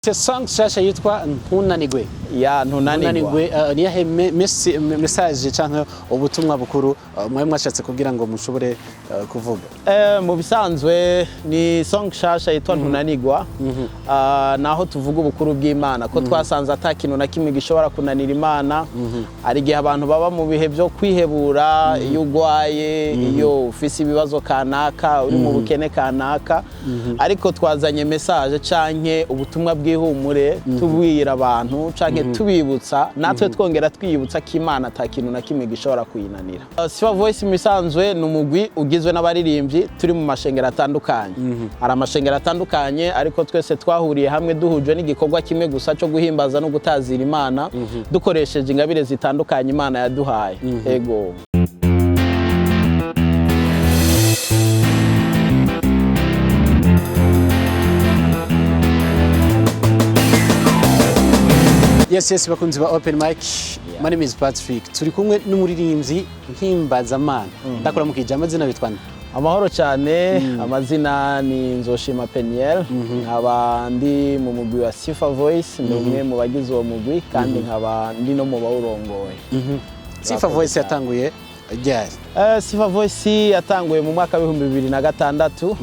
Song nshasha yitwa Ntunanigwe. Ya, Ntunanigwa. Ntunanigwe, niyahe message canke ubutumwa bukuru mwari mwashatse kugira ngo mushobore kuvuga? Mu bisanzwe ni song nshasha yitwa Ntunanigwa. Naho tuvuga ubukuru bw'Imana, ko twasanze ata kintu na kimwe gishobora kunanira Imana. Hari igihe abantu baba mu bihe byo kwihebura, iyo ugwaye, iyo ufise ibibazo kanaka, uri mu bukene kanaka, ariko twazanye message canke ubutumwa bw'ihumure, tubwira abantu canke tubibutsa, natwe twongera twiyibutsa ko Imana ata kintu na kimwe gishobora kuyinanira. Sifa Voice mu bisanzwe ni umugwi ugizwe n'abaririmbyi turi mu mashengero atandukanye. Hari amashengero atandukanye, ariko twese twahuriye hamwe duhujwe n'igikorwa kimwe gusa cyo guhimbaza no gutazira Imana, dukoresheje ingabire zitandukanye Imana yaduhaye. Ego. Yes, bakunzi ba Open Mic, my name is Patrick. Turi kumwe n'umuririmbyi mpimbazamana. Ndakora mukije, amazina bitwa nde? Amahoro cyane. Amazina ni Nzoshima Peniel, nkaba ndi mu mugwi wa Sifa Voice, ndi umwe mu bagize uwo mugwi kandi nkaba ndi no mu bawurongoye. Sifa Voice yatanguye ryari? Sifa Voice yatanguye mu mwaka w'2006.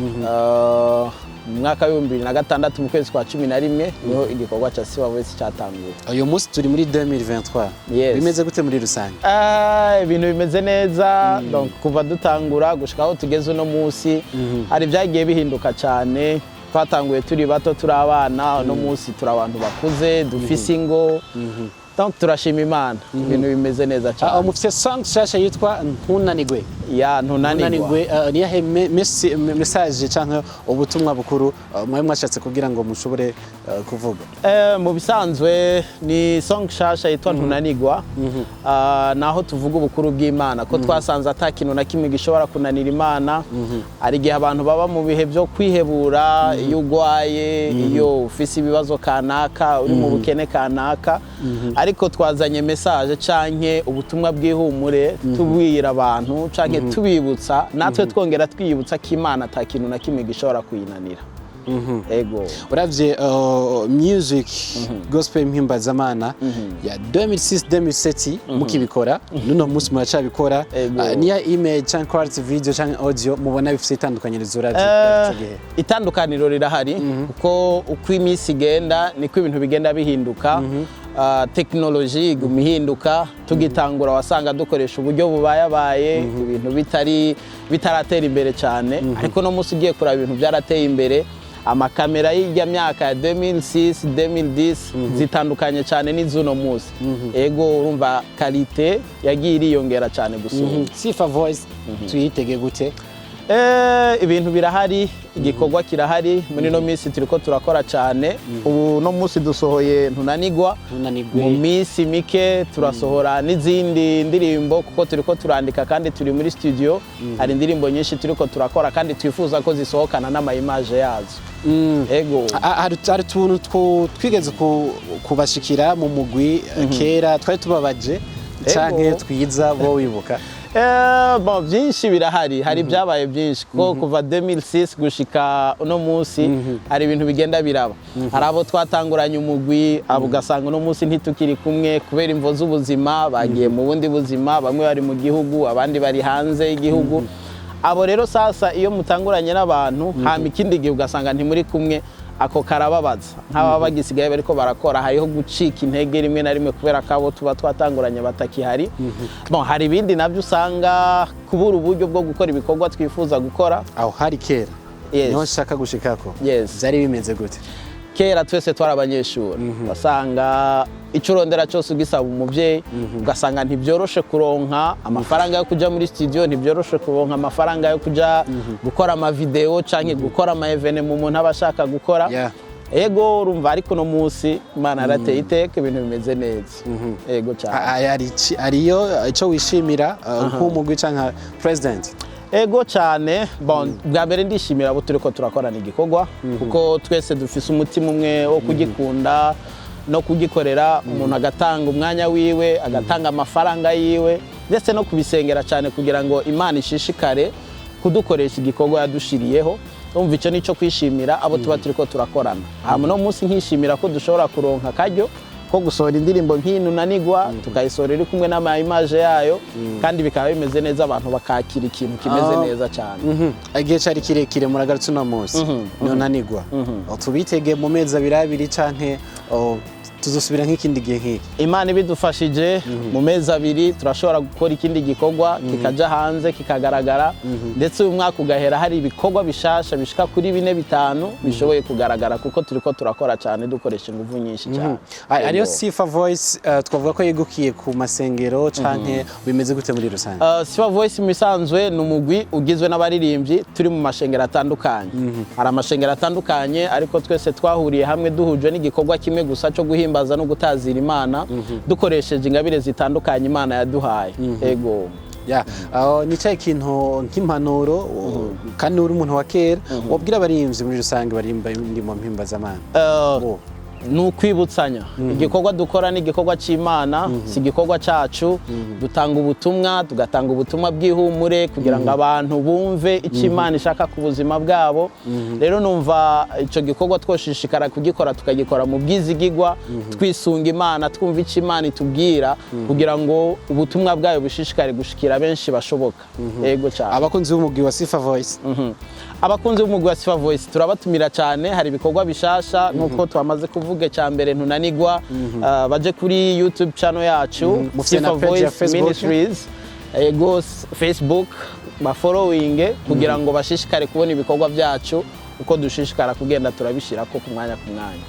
Mu mwaka w'2006, mu kwezi kwa 11, niho igikorwa cya Sifa Voice cyatanguye. Uyu munsi turi muri 2023. Yes. Bimeze gute muri rusange? Ibintu bimeze neza. Donc kuva dutangura gushika aho tugeze uno munsi, hari ibyagiye bihinduka cyane. Twatanguye turi bato, turi abana, uno munsi turi abantu bakuze, dufise ingo. Donc turashima Imana, ibintu bimeze neza cyane. Mufise song nshasha yitwa Ntunanigwe. Ya, Ntunanigwa. Ntunanigwe, niyahe message canke ubutumwa bukuru mwari mwashatse kugira ngo mushobore kuvuga? Mu bisanzwe ni song nshasha yitwa Ntunanigwa. Naho tuvuga ubukuru bw'Imana, ko twasanze ata kintu na kimwe gishobora kunanira Imana. Hari igihe abantu baba mu bihe byo kwihebura, iyo ugwaye, iyo ufise ibibazo kanaka, uri mu bukene kanaka, ariko twazanye message canke ubutumwa bw'ihumure, tubwira abantu canke tubibutsa, natwe twongera twiyibutsa ko Imana ata kintu na kimwe gishobora kuyinanira. Ego. Uravye music gospel mpimbazamana ya 2006 2007 mukibikora, nuno munsi muracabikora, Ego. Niya image canke quality video canke audio mubona bifise itandukanyirizo uravye ico gihe? Itandukaniro rirahari, kuko uko iminsi igenda niko ibintu bigenda bihinduka. Tekinoloji iguma ihinduka. Tugitangura wasanga dukoresha uburyo bubayabaye, ibintu bitari bitaratera imbere cyane, ariko no munsi ugiye kuraba ibintu byarateye imbere. Amakamera y'irya myaka ya 2006 2010 zitandukanye cyane n'iz'uno munsi. Ego, urumva qualité yagiye iriyongera cyane gusumba. Sifa Voice tuyitege gute? Ibintu birahari, igikorwa kirahari. Muri ino minsi turiko turakora cyane. Ubu no munsi dusohoye Ntunanigwa. Ntunanigwe. Mu minsi mike turasohora n'izindi ndirimbo, kuko turiko turandika kandi turi muri studio. Hari indirimbo nyinshi turiko turakora kandi twifuza ko zisohokana n'ama image yazo. Ego. Hari utuntu twigeze kubashikira mu mugwi kera twari tubabaje canke twiza, bo wibuka? Bon, byinshi birahari, hari ibyabaye byinshi, kuko kuva 2006 gushika uno munsi hari ibintu bigenda biraba. Hari abo twatanguranye umugwi, abo ugasanga uno munsi ntitukiri kumwe kubera imvo z'ubuzima, bagiye mu bundi buzima, bamwe bari mu gihugu, abandi bari hanze y'igihugu. Abo rero sasa iyo mutanguranye n'abantu, hama ikindi gihe ugasanga ntimuri kumwe, ako karababaza. Nk'ababa bagisigaye bariko barakora, hariho gucika intege rimwe na rimwe kubera ko abo tuba twatanguranye batakihari. Bon, hari ibindi nabyo usanga kubura uburyo bwo gukora ibikorwa twifuza gukora. Aho hari kera, Yes. niho nshaka gushikako. Yes. Vyari bimeze gute? Kera twese twari abanyeshuri, wasanga icyo urondera cyose ugisaba umubyeyi, ugasanga ntibyoroshe kuronka amafaranga yo kuja muri studio, ntibyoroshe kuronka amafaranga yo kuja gukora amavideo canke gukora ama événement umuntu aba ashaka gukora. Ego, urumva, ariko uno munsi Imana yarateye iteka, ibintu bimeze neza. Ego cyane. Hariyo ico wishimira nk'umugwi canke nka president? Ego cyane. Bon, bwa mbere ndishimira abo turiko turakorana igikorwa, kuko twese dufise umutima umwe wo kugikunda no kugikorera. Umuntu agatanga umwanya wiwe, agatanga amafaranga yiwe, ndetse no kubisengera cyane kugira ngo Imana ishishikare kudukoresha igikorwa yadushiriyeho. Umva, icyo nico kwishimira abo tuba turiko turakorana. Hama uno munsi nkishimira ko dushobora kuronka akaryo ko gusohora indirimbo nk'iyi Ntunanigwa, tukayisohora iri kumwe n'ama image yayo, kandi bikaba bimeze neza, abantu bakakira ikintu kimeze neza cyane. Igihe cari kirekire, muragarutse uno munsi Ntunanigwa. Tubitege mu mezi abiri abiri canke, oh, tuzosubira nk'ikindi gihe nk'iki? Imana ibidufashije, mu mezi 2 turashobora gukora ikindi gikorwa kikaja hanze, kikagaragara, ndetse uyu mwaka ugahera hari ibikorwa bishasha bishika kuri bine, bitanu bishoboye kugaragara, kuko turiko turakora cyane, dukoresha ingufu nyinshi cyane. Hariyo Sifa Voice, twavuga ko yegukiye ku masengero canke bimeze gute muri rusange? Sifa Voice mu bisanzwe ni umugwi ugizwe n'abaririmbyi turi mu mashengero atandukanye. Hari amashengero atandukanye, ariko twese twahuriye hamwe duhujwe n'igikorwa kimwe gusa cyo guhimbaza no gutazira Imana dukoresheje ingabire zitandukanye Imana yaduhaye. Ego. Ya, aho ni cya kintu nk'impanuro, kandi uri umuntu wa kera, wabwira abaririmbyi muri rusange baririmba indirimbo mpimbazamana? Oh. Ni ukwibutsanya: igikorwa dukora ni igikorwa cy'Imana, si igikorwa cyacu. Dutanga ubutumwa, tugatanga ubutumwa bw'ihumure kugira ngo abantu bumve icyo Imana ishaka ku buzima bwabo. Rero numva icyo gikorwa twoshishikara kugikora, tukagikora mu bwizigigwa, twisunga Imana, twumva icyo Imana itubwira, kugira ngo ubutumwa bwayo bushishikare gushikira benshi bashoboka. Yego cyane. Abakunzi b'umugwi wa Sifa Voice? Abakunzi b'umugwi wa Sifa Voice turabatumira cyane. Hari ibikorwa bishasha nk'uko twamaze kuvuga. Icya mbere Ntunanigwa. Baje kuri YouTube channel yacu, Mufite na Sifa page ya Voice Facebook? Ministries. Ego, Facebook bafollowing kugira ngo bashishikare kubona ibikorwa byacu uko dushishikara kugenda turabishyirako ku mwanya ku mwanya.